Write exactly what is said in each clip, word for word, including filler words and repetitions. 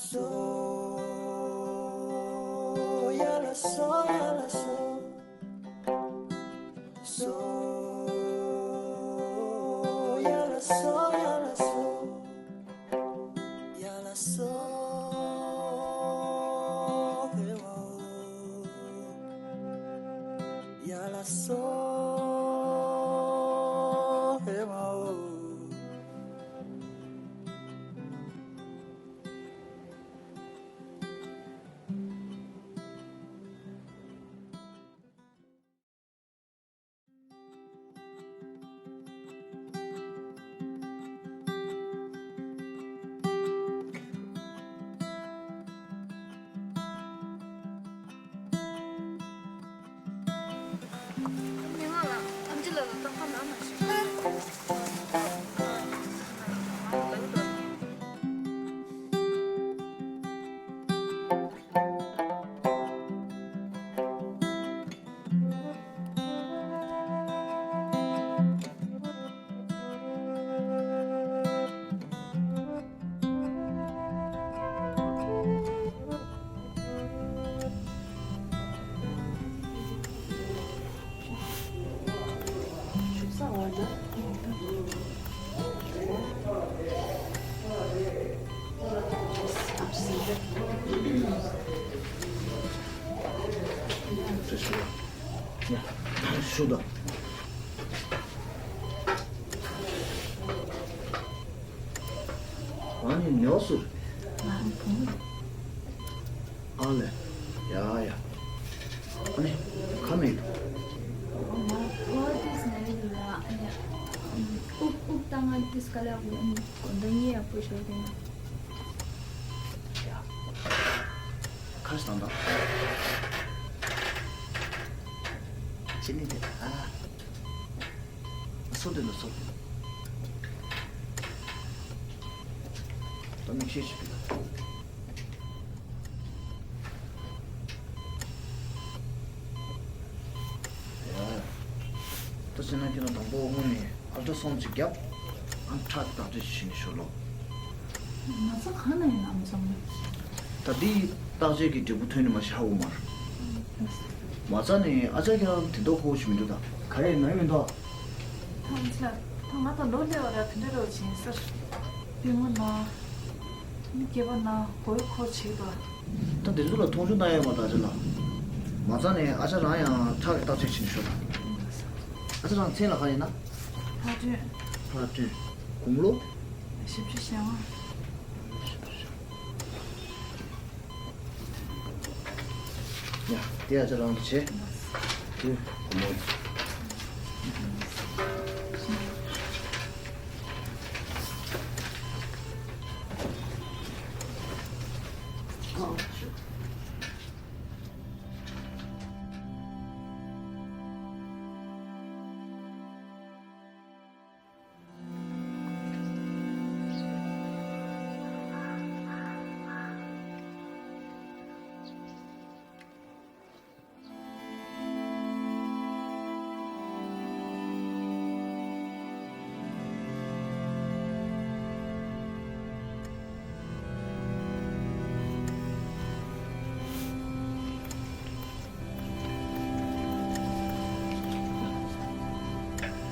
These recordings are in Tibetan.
So, ya la so, ya la so. So, ya la so, ya la so. Ya la so, he wa. Ya la so, he wa. མི་མང་ལ་ཨམ་ཆི་ལགས་ལ་རྟག་པར་ལབ་མ་ཤེས། ཞུ་དང་། ཨ་ནི་ཉོ་སུ། ང་ནི་བུ་མོ་རེད། ཨ་ལེ། ཡ་ཡ། ཨ་ནི་ཁ་མེད། ང་ཕོ་བ་ཏིས་ན་ཡི་ལ་ཨ་ནི། ཨུབ་ཨུབ་ཏང་ང་ཏིས་ག་ལ་ཨུབ་ཨུབ་གོ་འདི་ཉེ་ཡ་པོ་ཞོར་དེ་ན། ཡ། ཁ་ཤས་དང་དང་། ཅི་ནི་དེ་ད། སོ་དེ་ལ་སོ་དེ། ད་མིག་ཤེས་ཤིག་གི། ཡ། ད་ཟེར་ན་ཁྱེད་རང་དང་པོ་དངོས་ནས་ཨལ་ཏྲ་སོན་ཅིག་བརྒྱབ། ཨ་ཁྲག་བརྟག་དཔྱད་བྱེད་ནས་ཤོར་ལོ། ན་ཚ་གང་ན་ཡིན་ནམ་བསམ་གི། ད་འདི་བརྟག་དཔྱད་ཀྱི་འབྲས་བུ་ཐོན་ནས་མ་ཤ་འུ་མར། མ་རྩ་ནས་ཨ་ཅག་ཁྱེད་རང་དེ་མདོག་ཁོ་ཞིག་མི་འདུག་ད། ག་རེ་ནོར་མི་འདུག་ཐང་ཆ། ཐང་ང་དང་ལོ་ལེ་བ་ར་དེ་འདྲ་རོ་བྱིན་སར། པི་མོ་ན། མི་སྐྱེ་བ་ན་གོ་ཡི་ཁོ་བྱེད་དོ། ད་དེ་ཚོ་ལ་མཐོང་ཆུང་བཏང་ཡོད་མ་ད་ཅི་ལ། མ་རྩ་ནས་ཨ་ཅག་རང་ཡང་ཁྲག་གི་བརྟག་དཔྱད་བྱེད་ཤོག་ད། ཨ་ཅག་རང་མཚན་ལ་ག་ཡིན་ན། ལྷ་སྒྲོན། ལྷ་སྒྲོན། དགུང་ལོ། བཞི་བཅུ་ཞེ་ལྔ། ཡ། དེ་ཨ་ཅག་རང་གི་བྱེད། དེ་བུ་མོ།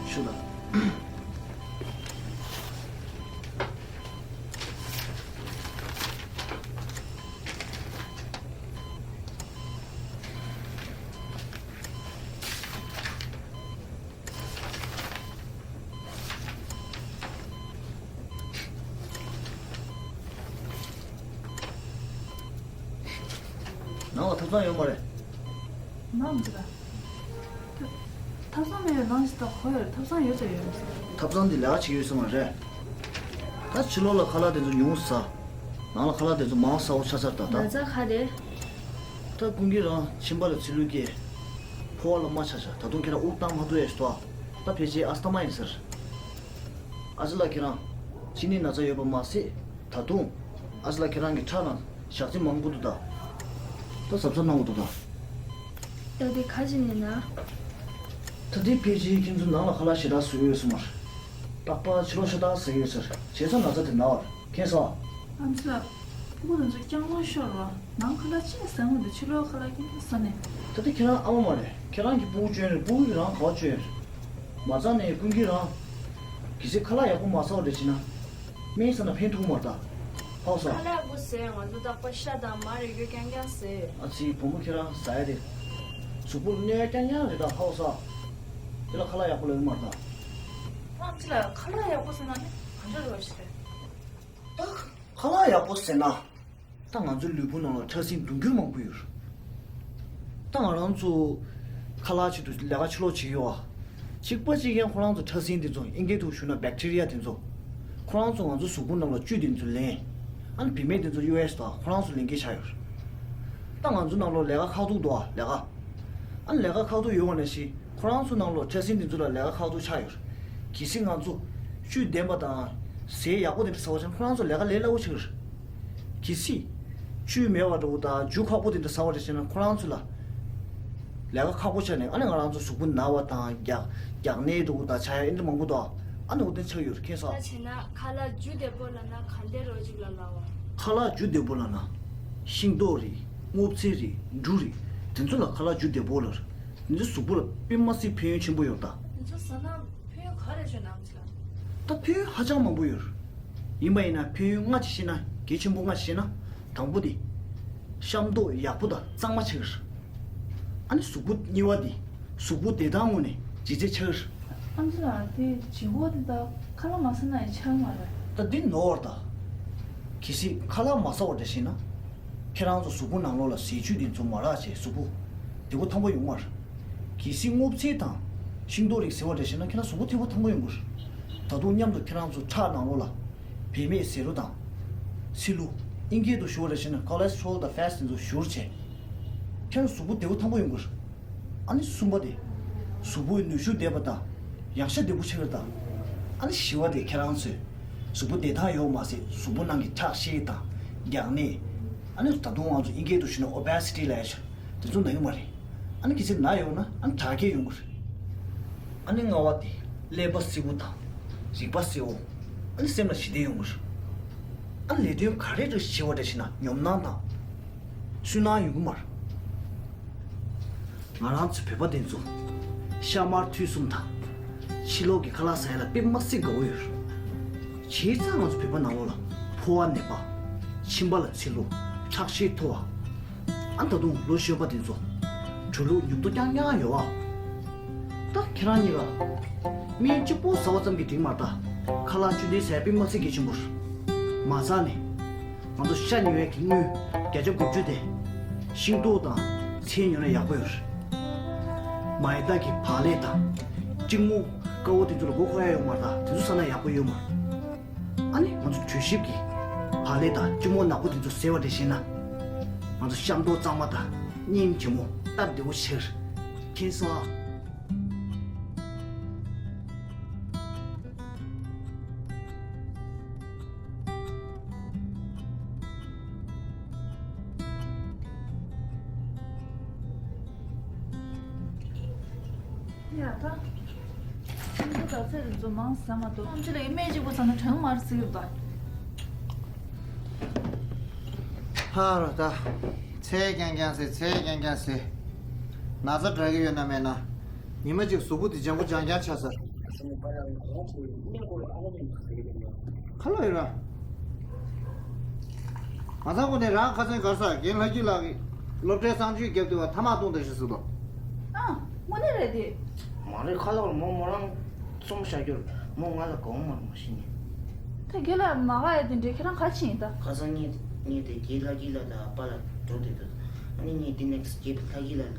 ཞུ་དང་། ནང་ལ་ཐབ་ཚང་ཡོད་མ་རེད། ནང་ཚ། ཐབ་ཚང་མེད་པའི་ནང་ཞིག་ད་གོ་ཡོད་རེད། ཐབ་ཚང་ཡོད་ཚ་ཡོད་རེད། ཐབ་ཚང་འདི་ལས་ཀ་བྱེད་ཀྱི་ཡོད་ས་མ་རེད། ད་ཕྱི་ལོགས་ལ་ཁ་ལག་དེ་ཚོ་ཉུང་ཟ། ནང་ལ་ཁ་ལག་དེ་ཚོ་མང་ཟ་བོ་ཆགས་ཚར་ད་ད། ན་ཚ་ག་རེད། ད་ཀུན་གྱིས་རང་ཁྱིམ་པ་ལ་ཚུལ་ལུགས་སྐྱེ། ཕོ་བ་ལ་མ་ཆ་ཆ་ད་དུང་ཁྱེད་རང་དབུགས་བཏང་མ་ཐུབ་ཡས་ཤི་ཏོ། ད་ཕལ་ཆེར་ཨ་སི་ཐ་མ་ཡིན་ཟེར། ཨ་ཅག་ལགས་ཁྱེད་རང་། གཅིན་སྙི་ན་ཚ་ཡོད་པ་མ་ཟད། ད་དུང་། ཨ་ཅག་ལགས་ཁྱེད་རང་གི་ཁྲག་ནང་ཞག་ཚི་མང་པོ་འདུག་ད། ད་གཟབ་གཟབ་གནང་དགོས་འདུག་ད། ད་དེ་ག་ཅི་ནས་ན། ད་དེ་ཕལ་ཆེར་ཁྱེད་ཚོ་ནང་ལ་ཁ་ལག་ཞེ་དྲག་བཟོས་ཡོད་སོང་མ་རེད། རྟག་པར་ཕྱི་ལོགས་ཤ་སྟག་ཟ་ཡོད་ཟེར། བྱས་ཙང་ན་ཚ་དེ་ན་བར་མཁྱེན་སོང་། ཨ་མཆོག་ཕྲུ་གུ་དེ་ཚོ་སྐྱག་མ་ཤོར་བ། ནང་ཁ་ལག་ཅི་ཟ་མི་འདུག་ཕྱི་ལོགས་ཁ་ལག་སྐྱིད་པོ་ཟ་ནས། ད་ལྟ་ཁྱེད་རང་ཨ་མ་མ་རེད། ཁྱེད་རང་གི་ཕྲུ་གུ་སྐྱོན་རེད། ཕྲུ་གུ་གི་རང་ག་བ་སྐྱོན་རེད། མ་རྩ་ནས་ཀུན་གྱིས་རང་གལ་སྲིད་ཁ་ལག་ཡག་པོ་མ་ཟ་བ་རེད་བྱས་ན། སྨན་ཟ་ན་ཕན་ཐོགས་མ་རེད་ད། ཧའོ་ས། ཁ་ལག་པོ་ཟས། ང་ཚོ་རྟག་པར་ཤ་དང་མར་ཡོད་རྒྱུ་རྐྱང་རྐྱང་ཟས། ཨ་ཙི། བུ་མོ་ཁྱེད་རང་ཟ་ཡ་དེ། གཟུགས་པོར་གནོད་ཡ་རྐྱང་རྐྱང་རེད་ད། ཧའོ་ས། དེ་ལ་ཁ་ལག་ཡག་པོ་ལབ་ཀྱི་མ་རེད་ད། ཨ་ཙི་ལ། ཁ་ལག་ཡག་པོ་ཟས་ན་ནི་ག་འདྲ་རེད་བ་ཞིག་རེད། ད་ཁ་ལག་ཡག་པོ་ཟས་ན། ད་ང་ཚོའི་ལུས་པོ་ནང་ལ་ཕྲ་སྲིན་གདུང་རྒྱུད་མང་པོ་ཡོད། ད་ང་རང་ཚོ་ཁ་ལག་ཆེད་དུ་ལས་ཀ་ཕྱི་ལོགས་བྱེད་ཀྱི་ཡོད་པ། གཅིག་པ་གཅིག་རྐྱང་ཁོ་རང་ཚོ་ཕྲ་སྲིན་དེ་ཚོ་ཨིན་སྐད་ཐོག་ཞུས་ན་བེག་ཊི་རི་ཡ་དེ་ཚོ། ཁོ་རང་ཚོ་ང་ཚོ་གཟུགས་པོ་ནང་ལ་བཅུད་དེ་ཚོ་ལེན། ཨ་ནི་བུད་མེད་དེ་ཚོ་ཡུ་ཨེས་དང་ཁོ་རང་ཚོ་ལེན་གྱི་ཆགས་ཡོད། ད་ང་ཚོ་ནང་ལོགས་ལས་ཀ་ཁག་ཐུག་འདུག་ཨ། ལས་ཀ། ཨ་ནི་ལས་ཀ་ཁག་ཐུག་ཡོད་པ་ནང་བཞིན། ཁོ་རང་ཚོ་ནང་ལོགས་ཕྲ་སྲིན་དེ་ཚོ་ལ་ལས་ཀ་ཁག་ཐུག་ཆགས་ཡོད། གལ་སྲིད་ང་ཚོ་བཅུད་ལྡན་པ་དང་ཟས་ཡག་པོ་དེ་འདྲ་ཟ་བ་ཆགས་ན་ཁོ་རང་ཚོ་ལས་ཀ་ལས་སླ་པོ་ཆགས་ཡོད། གལ་སྲིད་བཅུད་མེད་པ་འདྲ་བོ་དང་རྒྱུ་ཁག་པོ་དེ་འདྲ་ཟ་བ་རེད་བྱས་ན་ཁོ་རང་ཚོ་ལ་ལས་ཀ་ཁག་པོ་ཆགས་ནས། ཨ་ནི་ང་རང་ཚོ་གཟུགས་པོ་ན་བ་དང་རྒྱགས་རྒྱགས་ནད་འདྲ་བོ་དང་ཆགས་ཡ་ཨེ་འདྲ་མང་པོ་འདུག་ཨ་ནི་འོ་དེ་ཆགས་ཡོད་རེད། ཁྱེད་ས། ད་བྱས་ན་ཁ་ལག་རྒྱུ་བདེ་པོ་ལབ་ན་ག་འདྲ་རོ་ཅིག་ལ་ལབ་པ། ཁ་ལག་རྒྱུ་བདེ་པོ་ལབ་ན། ཤིང་ཏོག་རེད། སྔོ་ཚལ་རེད། འབྲུ་རེད། དེ་ཚོ་ལ་ཁ་ལག་རྒྱུ་བདེ་པོ་ལབ། དེ་ཚོ་གཟུགས་པོ་ལ་དཔེ་མ་སྲིད་ཕན་ཡོན་ཆེན་པོ་ཡོད་ད། དེ་ཚོ་ཟ་ན་ཕན་ཡོན་ག་རེ་བྱུང་ནམ་ཟེར་ལ། ད་ཕན་ཡོན་ཧ་ཅང་མང་པོ་ཡོད། ཡིན་པ་ཡིན་ན་ཕན་ཡོན་ལྔ་ཅིག་བཤད་ན། གལ་ཆེན་པོ་ལྔ་ཅིག་བཤད་ན། དང་པོ་དེ། ཤ་མདོག་ཡག་པོ་དང་གཙང་མ་ཆགས་ཀྱི་རེད། ཨ་ནི་གཟུགས་པོ། གཉིས་པ་དེ། གཟུགས་པོ་བདེ་ཐང་ངོས་ནས་ལྗིད་ཚད་ཆགས་ཀྱི་རེད། ཨ་ཙི་ལགས། དེ་བྱིས་པ་དེ་ད་ཁ་ལག་མ་ཟ་ན་ཡང་ཆགས་མ་རེད། ད་འདི་ནོར་བ་རེད་ད། གལ་སྲིད་ཁ་ལག་མ་ཟ་བ་འདྲ་བྱས་ན། ཁྱེད་རང་ཚོ་གཟུགས་པོ་ནང་ལོགས་ལ་ཟས་བཅུད་དེ་ཚོ་མ་རག་བྱས་གཟུགས་པོ་བདེ་པོ་ཐང་པོ་ཡོང་མ་རེད། གལ་སྲིད་སྔོ་ཚལ་དང་ཤིང་ཏོག་རིགས་ཟ་བ་འདྲ་བྱས་ན་ཁྱེད་རང་གཟུགས་པོ་བདེ་པོ་ཐང་པོ་ཡོང་གི་རེད། ད་དུང་མཉམ་དུ་ཁྱེད་རང་ཚོ་ཁྲག་ནང་ལོགས་ལ་བུད་མེད་ཟས་རོ་དང་། ཚིལ་ལུ། ཨིན་སྐད་དུ་ཞུ་བ་འདྲ་བྱས་ན་cholesterol དང་fats དེ་ཚོ་ཞུ་བར་བྱས། ཁྱེད་རང་གཟུགས་པོ་བདེ་པོ་ཐང་པོ་ཡོང་གི་རེད། ཨ་ནི་གསུམ་པ་དེ། གཟུགས་པོའི་ནུས་ཤུགས་ལྡན་པ་དང་། ཡང་ཤ་བདེ་པོ་ཆགས་ཀྱི་རེད་ད། ཨ་ནི་བཞི་པ་དེ་ཁྱེད་རང་ཚོས་གཟུགས་པོ་བདེ་ཐང་ཡོད་མ་ཟད་གཟུགས་པོ་ནང་གི་ཁྲག་ཤེད་དང་། རྒྱགས་ནད། ཨ་ནི་ད་དུང་ང་ཚོ་ཨིན་སྐད་དུ་ཞུས་ན་obesity ལབ་ཡ་ཆགས། དེ་ཚོ་ན་ཡོང་མ་རེད། ཨ་ནི་གལ་སྲིད་ན་ཡོང་ན་ཨ་ནི་དྲག་སྐྱེད་ཡོང་གི་རེད། ཨ་ནི་ལྔ་པ་དེ་ཀླད་པ་སེར་པོ་དང་། རེག་པ་སེར་པོ། ཨ་ནི་སེམས་ལ་ཞི་བདེ་ཡོང་གི་རེད། ཨ་ནི་ལས་དོན་ག་རེ་རེད་བྱེད་པ་འདྲ་བྱས་ན་ཉོབ་སྣང་དང་། སུན་སྣང་ཡོང་གི་མ་རེད། ང་རང་ཚོ་བོད་པ་དེ་ཚོ་ཤ་མར་ཐུད་གསུམ་དང་། ཕྱི་ལོགས་ཀྱི་ཁ་ལག་ཟ་ཡ་ལ་དཔེ་མ་སྲིད་དགའ་པོ་ཡོད་རེད། བྱས་ཙང་ང་ཚོ་བོད་པ་ནང་ལོགས་ལ་ཕོ་བ་ནད་པ། མཆིན་པ་ལ་ཚིལ་ལུ། ཁྲག་ཤེད་མཐོ་བ། ཨ་ད་དུང་ལོ་གཞོན་པ་དེ་ཚོ་དྲོད་ལུག་ཉོབ་ཏོ་རྐྱང་རྐྱང་ཡོད་པ། ད་ཁྱེད་རང་གཉིས་ཀ་སྨན་གཅིག་པོ་ཟ་བ་ཙམ་གྱིས་འགྲིག་མ་རེད་ད། ཁ་ལག་བཅུད་ལྡན་ཟ་ཡ་དཔེ་མ་སྲིད་གལ་ཆེན་པོ་རེད། མ་ཟ་ནས། ང་ཚོ་ཤ་ཉོ་ཡས་ཀྱི་དངུལ་བརྒྱ་ཆ་དགུ་བཅུ་དེ་ཤིང་ཏོག་དང་ཚལ་ཉོ་ན་ཡག་པོ་ཡོད་རེད། མ་ཡི་དྭགས་ཀྱི་བག་ལེབ་དང་། ལྕི་མོ་དཀར་པོ་དེ་ཚོ་ལ་མགོ་འཁོར་ཡ་ཡོད་མ་རེད་ད། དེ་ཚོ་ཟ་ན་ཡག་པོ་ཡོད་མ་རེད། ཨ་ནི་ང་ཚོ་གྲོ་ཞིབ་ཀྱི་བག་ལེབ་དང་ལྕི་མོ་ནག་པོ་དེ་ཚོ་ཟས་པ་འདྲ་བྱས་ན། ང་ཚོ་ཤ་མདོག་གཙང་མ་དང་སྙིང་རྗེ་མོ་སྟབས་བདེ་པོ་ཆགས་རེད། མཁྱེན་སོང་ཨ། ཡ་ད། ཁྱིམ་ཚང་དང་ཚེ་རིང་ཚོ་མང་ཟ་མ་གཏོགས། ཨམ་ཆི་ལ་ཡི་སྨན་གཅིག་པོ་ཟ་ན་གྲང་མར་ཟེར་གི་འདུག་ད། ཧ་རོ་ད། ཚེ་རྐྱང་རྐྱང་ཟེར། ཚེ་རྐྱང་རྐྱང་ཟེར། ན་ཚ་དྲག་གི་ཡོད་ན་མེད་ན། ཉི་མ་གཅིག་གཟུགས་པོ་འདི་ལྗང་ཁུ་ལྗང་རྐྱང་ཆགས་ཚར། ཁ་ལོ་ཡོད་ར། མ་ཚང་ཁོ་ནས་རང་ཁ་སང་གར་ས་རྒན་ལྷ་སྐྱིད་ལགས་ཀྱིས་སློབ་གྲྭའི་གསང་སྤྱོད་བརྒྱབ་དུས་བ་ཐ་མག་བཏུང་ད་ཞིག་ཟེར་དོ། ཨ། དངོས་གནས་རེད་དེ། མ་རེད། ཁ་ལོ་མོ་མོ་རང་རྩོམ་བྱ་རྒྱུར་མོ་ང་ལ་དགའ་བོ་མ་རེད་མ་གཞི་ནས། ད་རྒན་ལགས་མ་དགའ་ཡ་དེ་འདྲའི་ཁྱེད་རང་ག་ཕྱིན་ཡིན་ད། ཁ་སང་ངས་ངས་དེ་རྒན་ལྷ་སྐྱིད་ལགས་དང་པཱ་ལགས་འགྲོ་བསྡད་དུས། ཨ་ནི་ངས་དེ་ནས་རྒན་ལྷ་སྐྱིད་ལགས་ལས་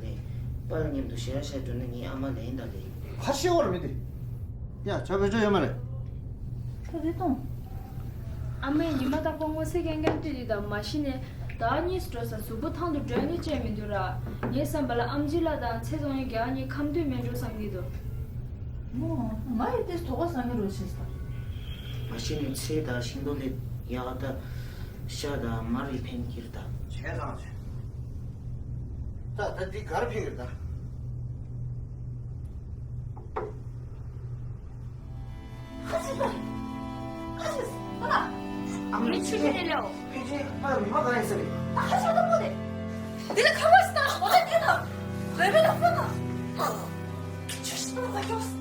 པཱ་ལགས་མཉམ་དུ་ཞེ་དྲག་བཤད་འགྲོ་ན་ངའི་ཨ་མ་ལན་དང་ལས། ཁ་ཤེས་བོར་མི་དེ། ཡ་ཆ་བེད་སྤྱོད་ཡོད་མ་རེད། ད་དེ་གཏོང་། ཨ་མས་ཉི་མ་རྟག་པར་སྔོ་ཚལ་རྐྱང་རྐྱང་སྤྲད་དེ་དང་མ་གཞི་ནས་ཟླ་བ་གཉིས་སུ་འགྲོ་ས་གཟུགས་པོ་ཐང་དུ་འགྲོ་ནི་བཅད་མི་འདུག་ར། ངའི་བསམ་པ་ལ་ཨམ་ཆི་ལགས་དང་ཚེ་བཙོང་ཡས་རྒྱག་གཉིས་ཁམས་དུས་མེད་འགྲོ་བསམ་གྱི་འདུག་མོ། ང་ཡི་ཏེས་དོ་ག་སང་གི་རོ་ཞིག་ས། མ་གཞི་ནས་ཚལ་དང་ཤིང་ཏོག་ལས་ཡག་ད། ཤ་དང་མར་རི་ཕན་གྱི་རེད་ད། བྱས་ཙང་བྱས། ད་ད་འདི་གར་ཕིག་རེད་ད། ཁ་ཆེ་ད། ཁ་ཆེ། ཁ་ལ། ཨ་མ་ལ། ཆུ་ཆུ་དེ་ལེའོ། ཕལ་ཆེར་ཕར་མི་མང་ག་ཡིན་ས་རེད། ད་ཧ་ཤ་ད་པོ་དེ། དེ་ལ་ཁ་བ་ཤི་ད་འོ་ད་དེ་ད། རེ་བེ་ལ་ཕོ་ད། ཆུ་ཤི་ད་མ་ཁྱོ།